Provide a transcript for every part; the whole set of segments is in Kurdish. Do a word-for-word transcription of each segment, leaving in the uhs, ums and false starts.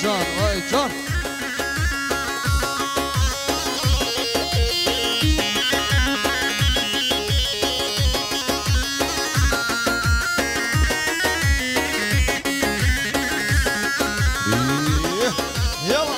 Can, ay can. Yalla.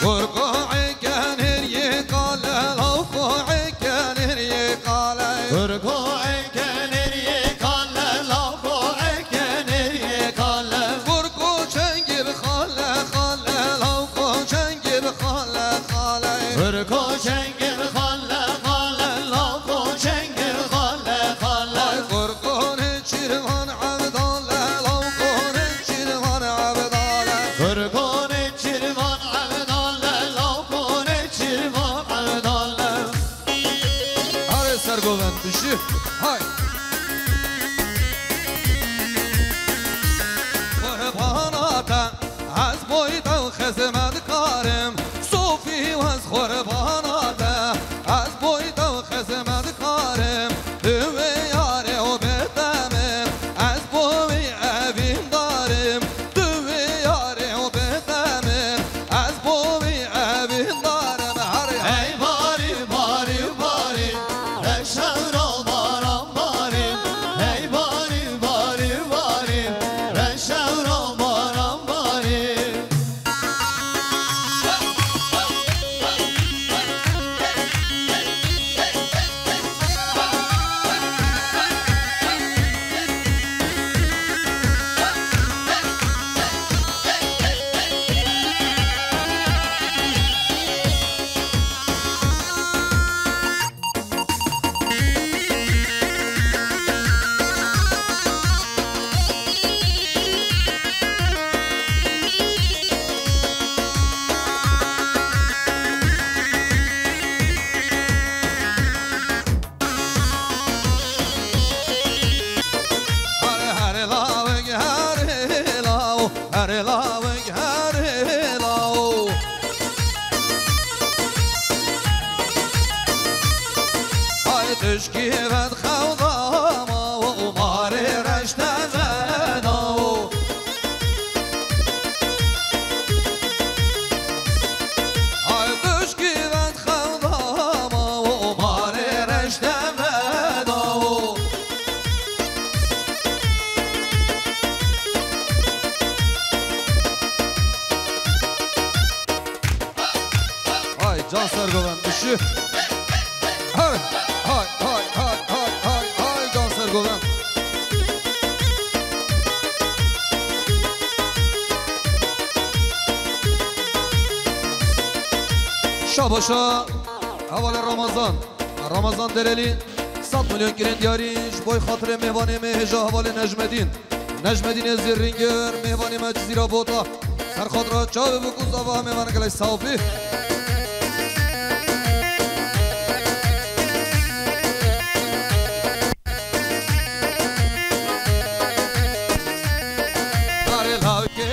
Kurko ekenir yê kale, law ko ekenir yê kale. Kurko ekenir yê kale, law ko ekenir yê kale. Kurko çengir xale, xale, law ko çengir xale, xale. Kurko çengir xale, xale, law ko çengir xale, xale. Ay Kurko ne çirvan Evdale, law ko ne çirvan Evdale. Kurko ne çirvan Evdale, law ko ne çirvan Evdale. Are sergovend bişî. Hay. Qurbana te, ez boy te û xizmetkarim. Sofî wez qurbana te, ez boy te û xizmetkarim. Tu wê yarê û bide min, ez bo wî evîndarim. Tu wê yarê û bide min, ez bo wî evîndarim. Herê hey barî, barî, barî, hey şewra baran barî, hey barî, barî, barî, hey şewra baran barî. Hare hare lawek hare law, hare lawek hare law. Ay tişkî vet xewda ma û marê reşte veda. Ay tişkî vet xewda ma û marê reşte veda. Ay can sergovend bişî. Her, hay, hay, hay, hay, hay, hay, can sergovend. Şabaşa, hevalê Ramazan. Ramazan Derelî, sed milyon kirin diyarî, ji bo xatirê mêvanê me hêja hevalê Necmedîn. Necmedînê Zêrîngir, mêvanê me Cizîra Bota. Ser xatira çavê bû ku zava mêvan gelek sawpî. Arê lawkê.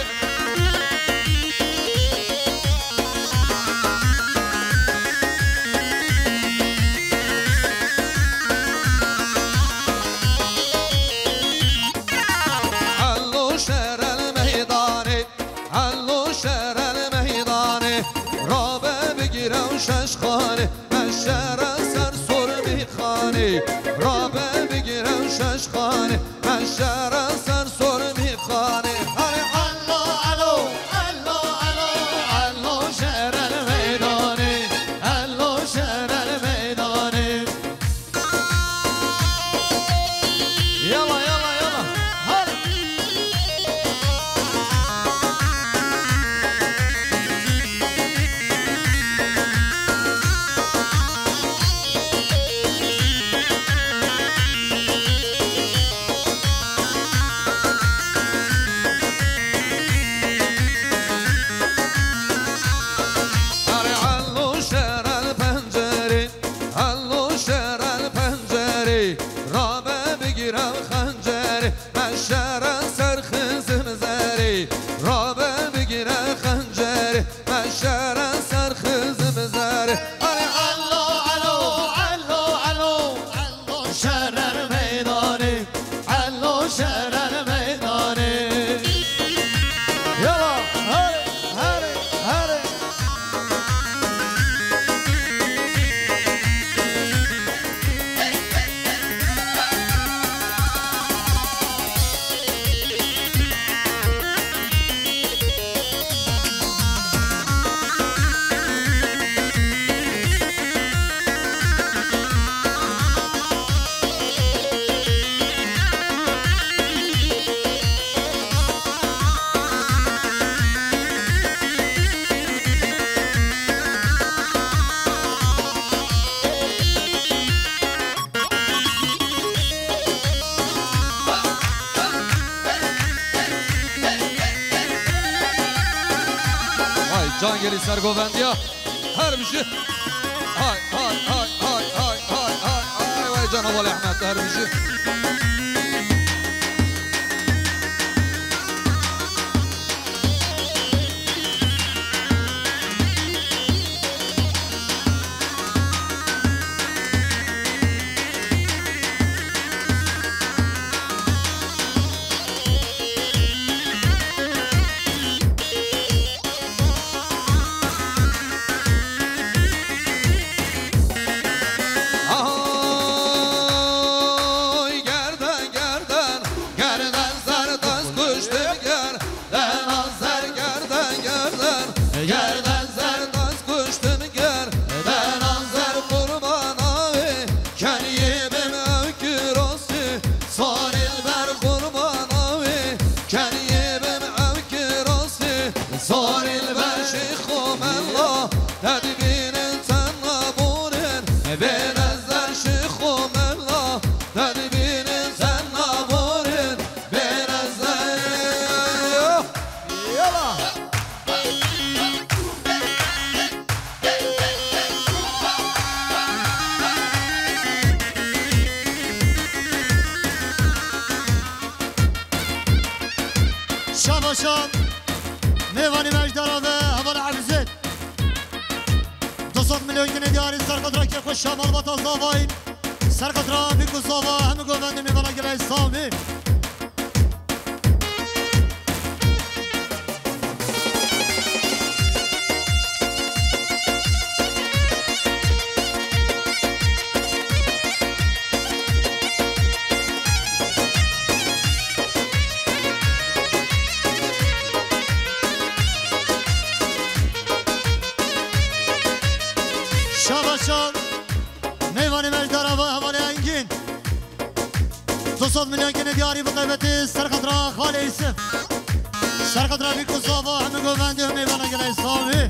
Hello şerel meydanê, hello şerel meydanê, rabe bigire û şeşxanê, meşere ser sor mîxanê, rabe bigire û şeşxanê, meşere ser sor mîxanê. Hare hello, hello, hello, hello, hello şerel meydanê, hello şerel meydanê. Yala, yala, yala. Hadi. Gelî sergovendiya her bijî. Hay, hay, hay, hay, hay, hay, hay, hay, vay canaval Ehmed, her bijî. Ay, gerden, gerden, gerden, zerdest kuştun, gerden, azer, gerden, gerden, gerden, zerdest kuştun, gerden, azer, qurbana wê, kenî bim ew kirasî, saril ber qurbana wê, kenî bim ew kirasî, saril ber şêxo mela, tedbînin tenna borin, bê nezder şêxo mela, tedbînin tenna borin, bê nezder. Yala. Şabaşan, mêvanî me ji dara ve hevala Ebzet. Du sed milyon kinê diyarî serqetra kêrxweş Şamal Bata Zavayî. Serqetra bîk û zava hemû govendê mêvana gelê Îslamî. Şabaşan, mêvanê me ji dara ve hevalê Engîn. Du sed milyon kinê diyarî bi qeybetê serqetra xalê Îsif. Serqetra bîk û zava hemû govendê û mêvana gelê Îslamî.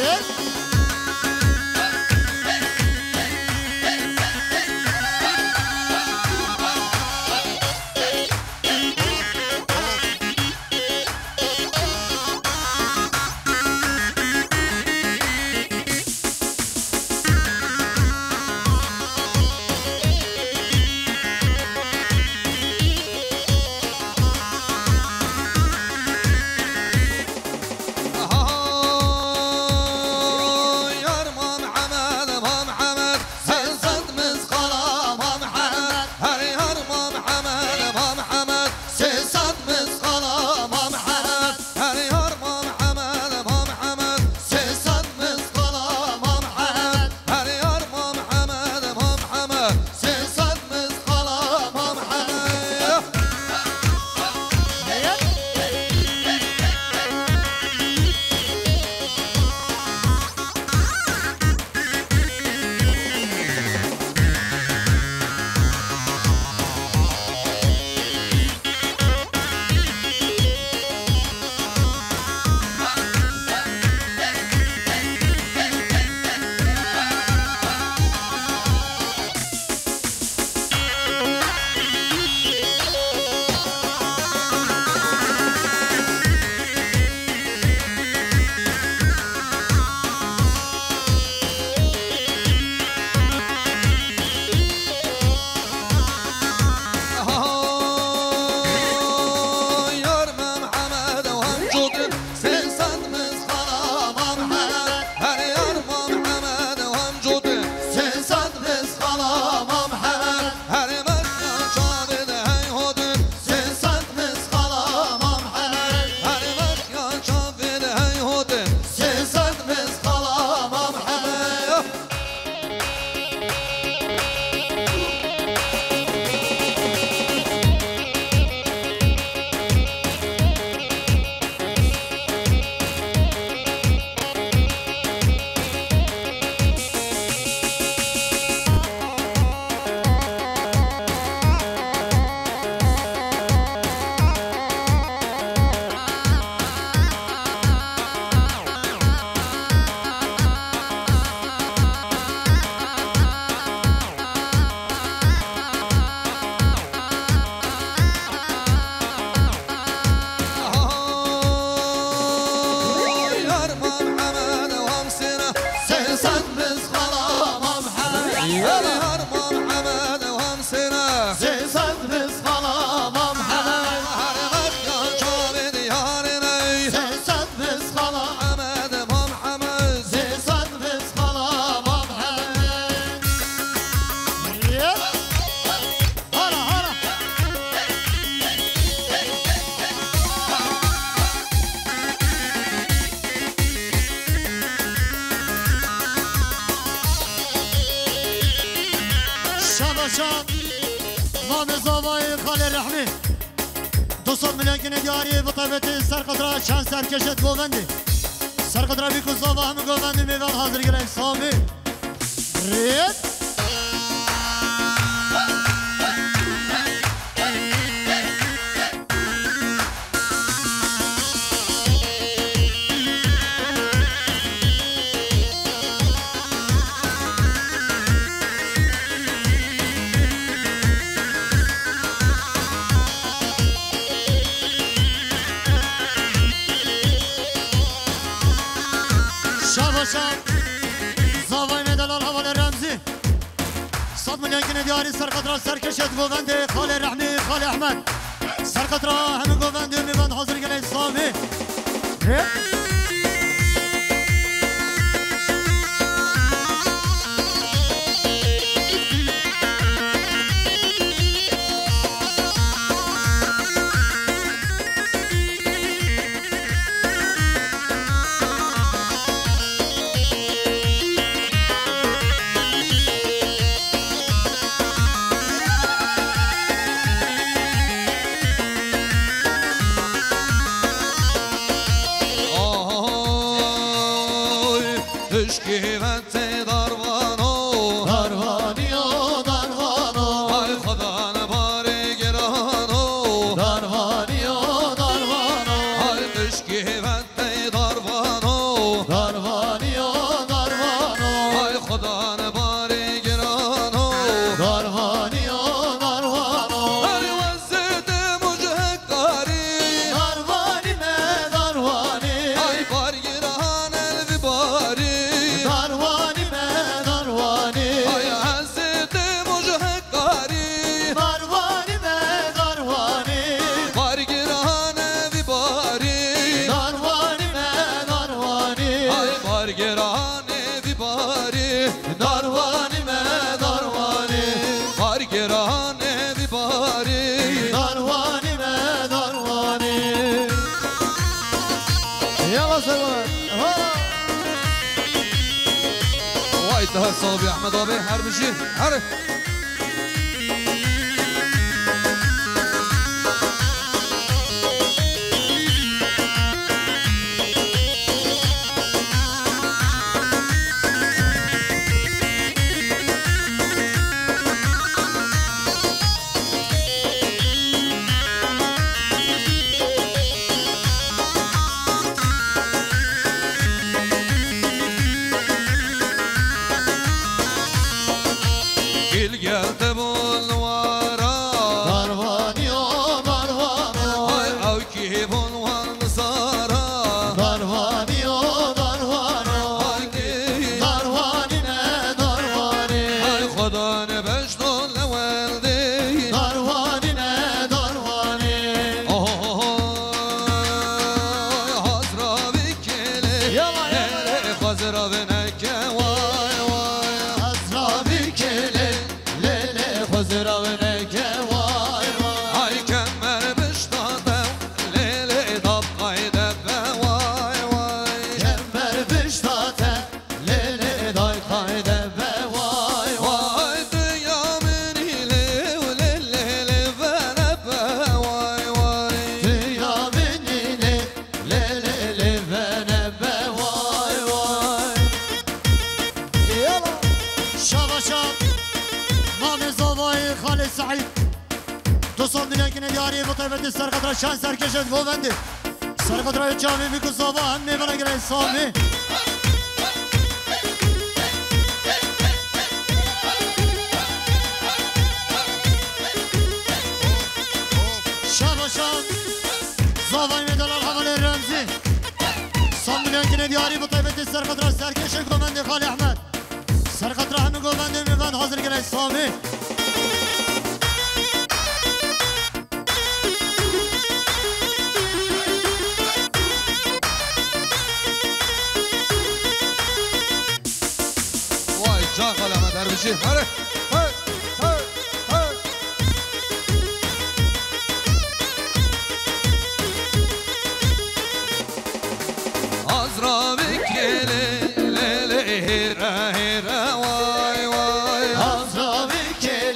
Yes. Şaba şab. Mamê zavayê Xalê Rehmî. Du sed milyonkî diyarî bi taybetî serqedra çend serkêşê govendê. Serqedra bîku zava hemû govendê mêvan hazir gelek Samî. Rêt. Şaba şab. Zavayê me delal hevalê Remzî. Sed milyonkî diyarî serqedra serkêşê govendê Xalê Rehmî, Xalê Ehmed. Serqedra hemû govendê mêvan hazir gelek Samî. Rê. Oy, tişkî ventê darvano. Darvanî o darvano. Ay Xudan barê girano. Darvanî o darvano. Ay tişkî ventê darvano. Darvanî o darvano. Ay Xudan barê girano. Darvanî o darvano. Ay wezê de mucehkarî. Darvanî me darvanî. Ay bar giran el vibarî. Darwanî me darwanî. Ay hezêtê mucehkarî. Darwanî me darwanî. Bar giran e vibarî. Darwanî me darwanî. Ay bar giran e vibarî. Darwanî me darwanî. Bar giran e vibarî. Darwanî me darwanî. Yala Seba. Ha. Vay, tu her sal bî Ehmed abi, her bijî. Her. Gil geldi bulvara. Darvanî o darvano. Ay ew kî bûn wan zara. Darvanî o darvano. Ay darwanî ne darwanî. Ay Xudan beş don lewendî. Darwanî ne darwanî. Oh, hazra bikele. Yala, yala. Hazra bineke vay vay. Hazra bikele. Lê lê xwe ziravneke vay vay. Ay kemer biştate, lê lê dab qayde be vay vay. Kemer biştate, lê lê day qayde be vay vay. Ay diya min î lê û lê lê lê vere be vay vay. Diya min î lê Lê lê lê vene be vay vay. Yala. Şaba şab. Mamê zavayê Xalê Seîd. Du sed milyonkî diyarî bi taybetî serqedra çend serkêşê govendê. Serqedra çavê bîku zava hemê bela gelek Samî. Şaba şab. Zavayê me delal hevalê Remzî. Sed milyonkî diyarî bi taybetî serqedra serkêşê govendê Xalê Ehmed. Serqedra hemî govendê mêvan hazir gelek Samî. Vay can Xalê Ehmed, her bijî. Here. Hey. Hey. Hey. Azra bikele, lê lê, hêre, hêre, vay, vay. Azra bikele.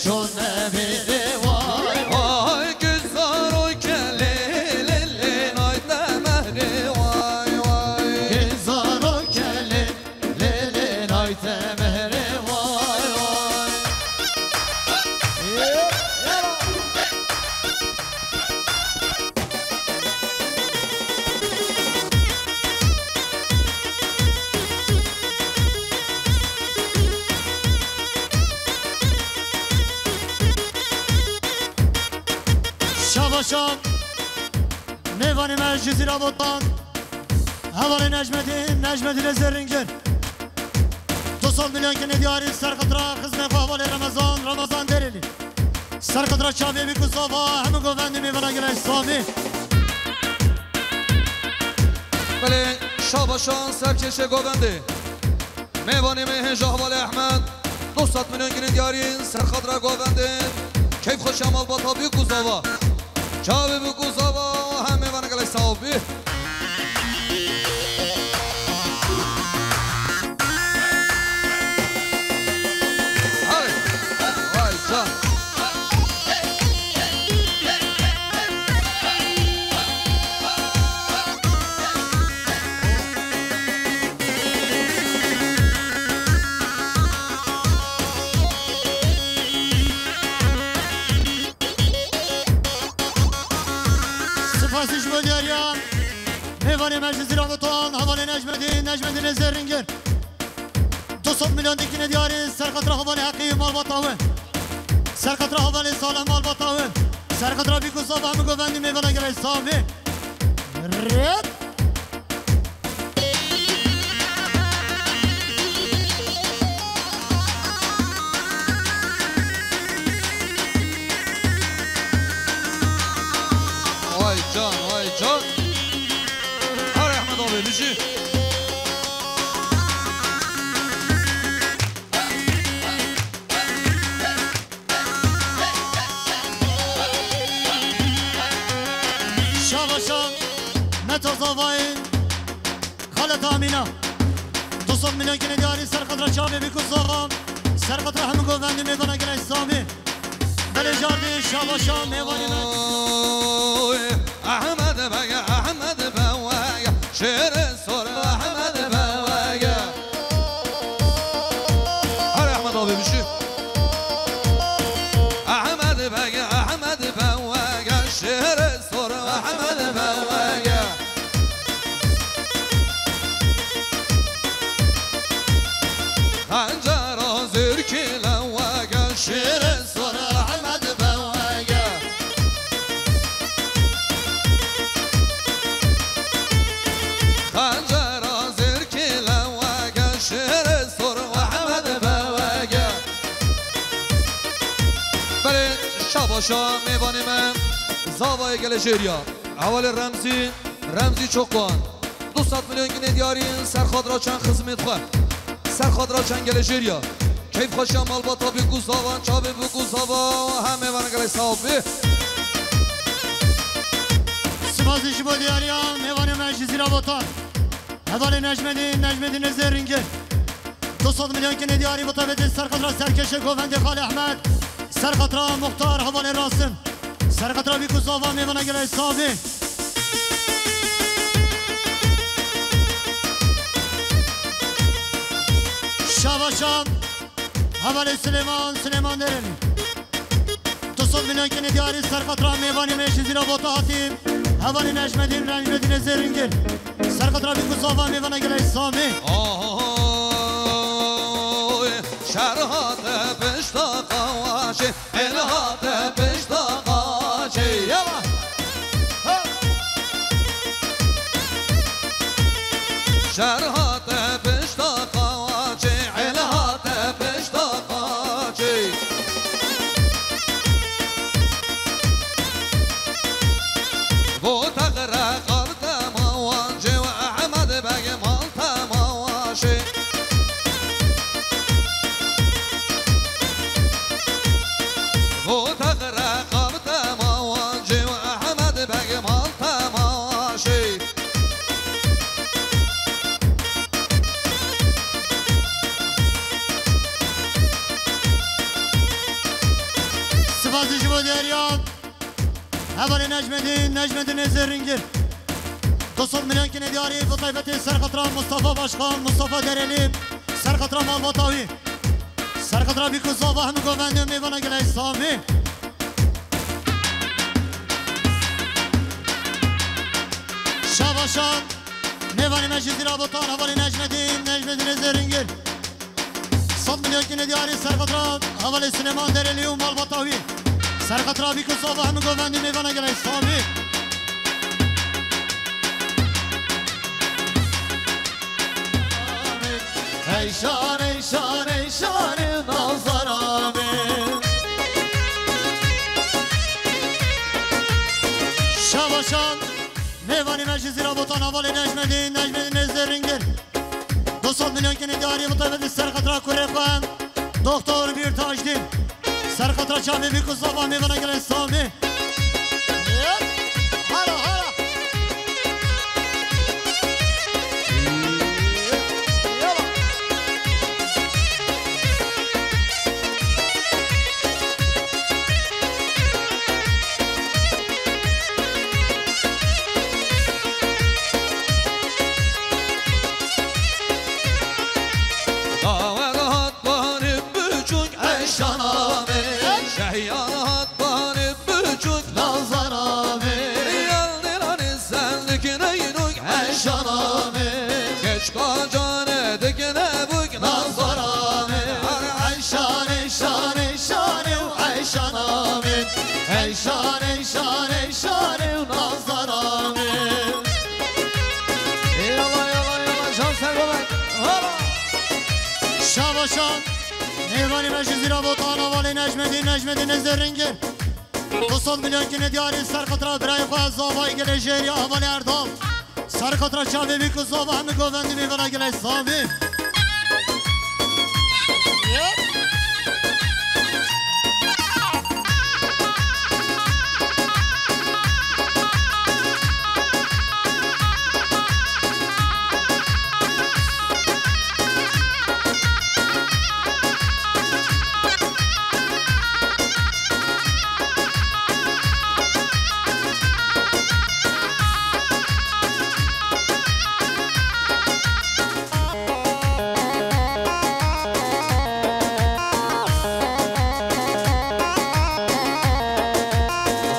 Çon nemêrê vay vay, kê zaroke lê lê lê, nay te mehrê vay vay. Kê zaroke lê lê lê, nay te mehrê vay vay. Şabaşan, mêvanê me ji Zîra Botan, hevalê Necmedîn, Necmedînê Zêrringir. Du sed milyon kinê diyarî serqetra xizmê xwe hevalê Remezan, Remezan Derelî. Serqetra çavê bîk û zava hemû govendê mêvana gelek Samî. Belê, şabaşan serkêşê govendê. Mêvanê me hêja hevalê Ehmed. Du sed milyon kinê diyarî serqetra govendê. Keyfxweşiya malbata bîk û zava. Çavê bîk û zava hem mêvana gelek Samî. Hey! Vay can! Spasî ji bo diyariya mêvanê me ji Zîra Botan, hevalê Necmedîn, Necmedînê Zêrringir. Du sed milyon dî kinê diyarî serqetra hevalê Heqî malbata win. Serqetra hevalê Salih malbata win. Serqetra bîk û zava hemû govendî mêvana gelek Samî. Rêt. Vay can, vay can. Her Ehmed abi, bijî. Şabaşan, Meta Zavayê, Xalet Amîna. Du sed milyon kinê diyarî serqetra çavê bîk û zava, serqetra hemû govendê mêvana gelek Samî. Belê jardî, şabaşan, mêvanê me. Oy, Ehmed Beg, Ehmed Beg, şêrê sor Ehmed Beg. Her Ehmed abi, bijî. Ehmed Beg, Ehmed Beg, şêrê sor Ehmed Beg. Xencara zirkî lewege, şêrê sor Ehmed Beg. Xencera zirkî lewege, şêrê sor Ehmed Bege. Belê şabaşa mêvanê me, zavayê gelê jêriya. Hevalê Remzî, Remzî Çokan. Du sed milyon kinê diyarî serxadra çend xizmêt xwe. Serxadra çend gelê jêriya. Keyfxweşiya malbata bîk û zavan, çavê bîk û zava, hem mêvanê gelek sax bî. Spasî ji bo diyariya mêvanê me ji Zîra Botan. Hevalê Necmedîn, Necmedînê Zêrringir. Du sed milyon kinê diyarî bi taybetî serqetra serkêşê govendê Xalê Ehmed. Serqetra muxtar hevalê Rasim. Serqetra bîk û zava mêvana gelek sax bî. Şabaşan. Hevalê Silêman, Silêman Derelî. Du sed milyon kinê diyarî serqetra mêvanê me ji Zîra Bota hatî. Hevalê Necmedîn, Necmedînê Zêrringir. Serqetra bîk û zava mêvana gelek Samî. Oy, şer hate pişta qawaşê, el hate pişta qaçê. Yala. Ha. Şer hate pişta qaçê, el hate pişta qaçê. Bo texre qal te mawancê û Ehmed Beg mal te mawaşê. Ji bo diyariya hevalê Necmedîn, Necmedînê Zêringir. Du sed milyon kinê diyarî, bi taybetî ser xatira Mustafa Başkan, Mustafa Derelî. Ser xatira malbata wî. Ser xatira bîk û zava hemû govendê û mêvana gelê Îslamî. Şabaşan, mêvanê me ji Zîrabotan, hevalê Necmedîn, Necmedînê Zêringir. Sed milyon kinê diyarî ser xatira hevalê Silêman Derelî û malbata wî. Ser xatira bîk û zava hemû govendî mêvana gelê Îslamî. Eyşan, eyşan, eyşan û nazara min. Şabaşan, mêvanê me ji Zîrabotan, hevalê Necmedîn, Necmedînê Zêringir. Du sed milyon kinê diyarî bi taybetî ser xatira kurê xwe, Doktor Bîrtajdîn. Ser xatira çavê bîk û zava mêvana gelê Îslamî. Hala, hala. Dawe hat barê biçûk eyşana min. Şehyar hat barê biçûk nazara min. Yel dilanê sen dikinê nûk eyşana min. Geç qacane dikine bûk nazara min. Eyşan, eyşan, eyşan û eyşana min. Eyşan, eyşan, eyşan û nazara min. Eyvallah, eyvallah, eyvallah. Can ser baba. Hala. Şabaşan. Mêvanê me ji Zîrabotan, hevalê Necmedîn, Necmedînê Zêringir. Du sed milyon kinê diyarî ser xatira birayê xwe zavayê gelê Jêrî, hevalê Erdal. Ser xatira çavê bîk û zava hemû govendî mêvana gelê Îslamî.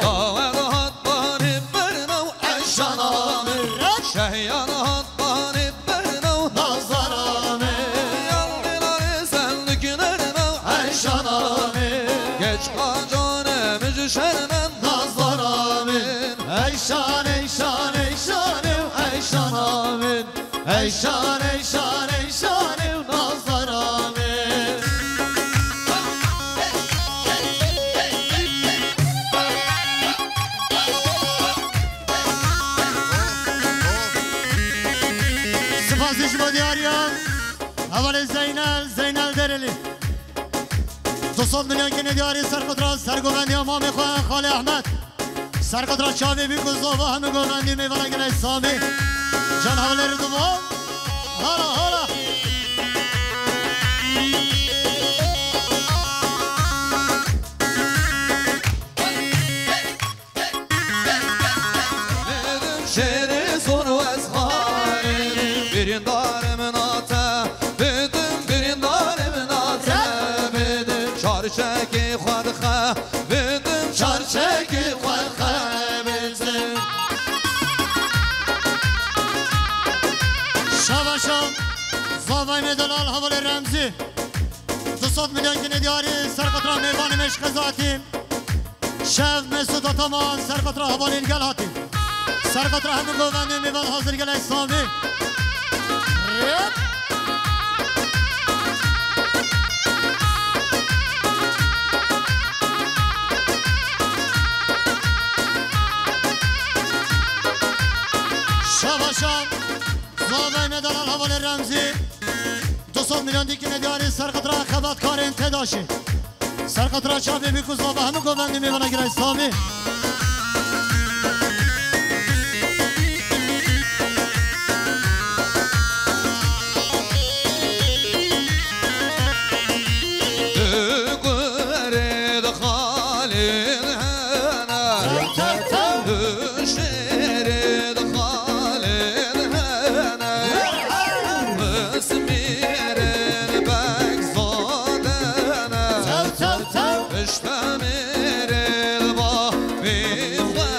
Dawe hat barê berna û eyşana min. Şehyar hat barê berna û nazara min. Yel dilanê sen dikinê nûk eyşana min. Geç qacane min ji şermen nazara min. Eyşan, eyşan, eyşan û eyşana min. Eyşan, eyşan, eyşan û nazara min. Spasî ji bo diyariya hevalê Zeynel, Zeynel Derelî. Du sed milyon kinê diyarî ser xatira sergovendiya mamê xwe Xalê Ehmed. Ser xatira çavê bîk û zava hemû govendî mêvana gelê Îslamî. Can hevalê Ridvan. Hala, hala. Bidim şêrê zor û ez xalê. Birîndarê min a te, bidim birîndarê min a te, bidim. Çarçekê xwe dixe, bidim çarçekê xwe dixe, bidim. Şabaşa, zavay me delal hevalê Remzî. Du sed milyon kinê diyarî ser xatira mêvanê me ji Xezatî. Şev Mesûd Ataman ser xatira hevalên gel hatî. Ser xatira hemû govendê mêvan hazir gelê Îslamî. Rêt. Şabaşa. Zavay me delal hevalê Remzî. Du sed milyon dî kinê diyarî ser xatira xebatkarên Tedaşê. Ser xatira çavê bîk û zava hemû govendê mêvana gelê Îslamî. Di gurê di xalê Tew, tew. Piştemêrê li bavê xwe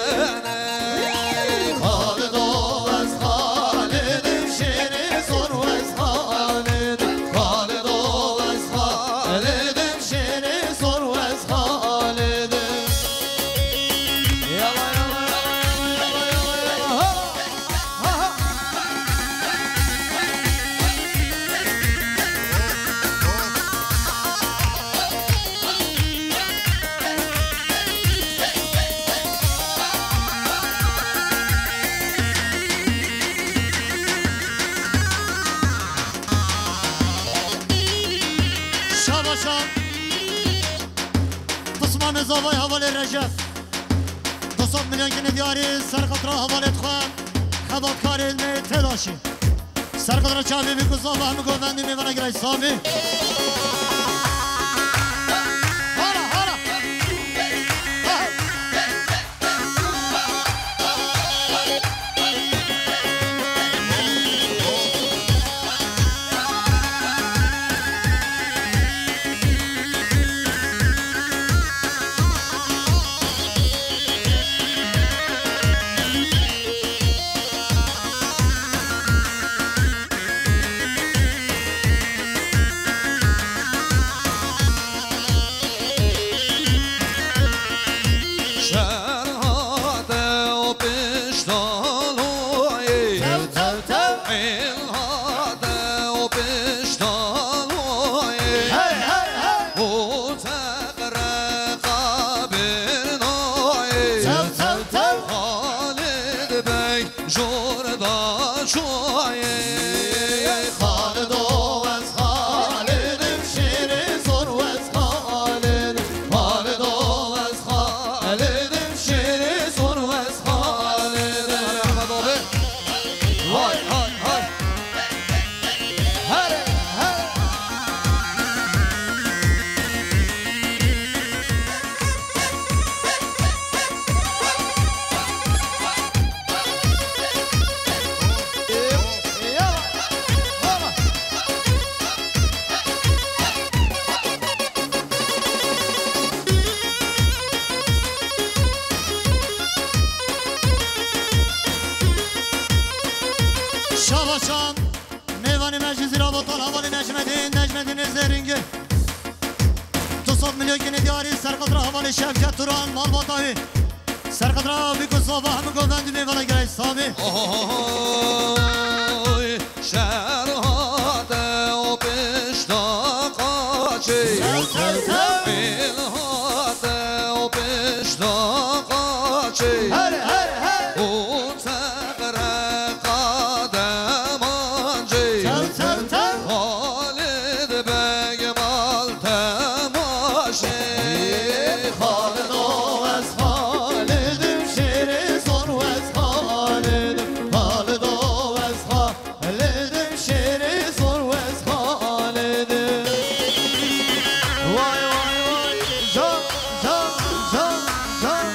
ne. Xalido ez Xalidim, şêrê zor ez Xalidim. Xalido ez Xalidim, şêrê zor ez Xalidim. Yala, yala, yala, yala, yala, yala, yala. Ha! Şabaşa. Pismanê zavayê hevalê Recep. Du sed milyon kinê diyarî serqetra hevalê xwe, xebatkarê me têdaşî. Serqetra çavê vî ku zava hemû govendî mêvana girayî savî. Hala, hala. Şer hate û piştaloyê. Tew, tew, tew. Êl hate û piştaloyê. Hey, hey, hey. Û teqreqa birnayê. Tew, tew, tew. Xalid Beg Jor da çûyê. Xalido ez Xalidim, şêrê zor ez Xalidim. Xalido ez Xalidim, şêrê zor ez Xalidim. Hay, hay, hay. Here, here. Şavaşan. Mêvanê me ji Zîrabatan hevalê Necmedîn, Necmedînê Zêringî. Du sed milyon kinê diyarî serqetra hevalê Şevket Turan, malbata wî. Serqetra Bîku Zava hemû govendî mêvana girayî savî. Oy, şer hate û pişta qaçê. Tew, tew, tew. Êl hate û pişta qaçê. Her, her, her. Û Teqreqa demancê. Tew, tew, tew. Xalid Beg mal temaşê. Xalido ez Xalidim, şêrê zor ez Xalidim. Xalido ez Xalidim, şêrê zor ez Xalidim. Vay, vay, vay. Can, can, can, can.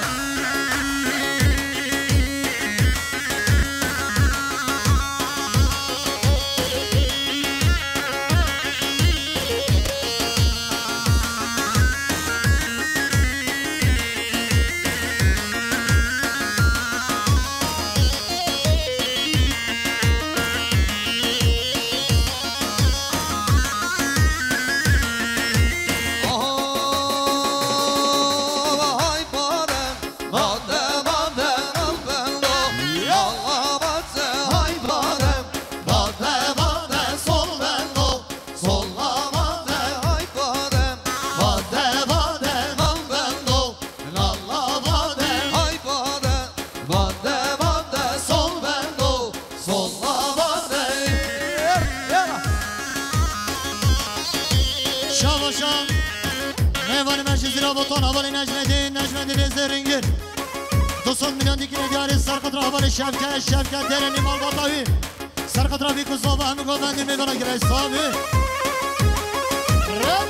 Şavaşa, mêvanê me ji Zîrabatan hevalê Necmedîn, Necmedînê Zêringî. Du sed milyon dîkine diyarî serqetra hevalê Şevket, Şevket Dêrenî malbata wî. Serqetra Bîku Zava hemû govendî mêvana girayî savî. Rep.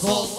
Bol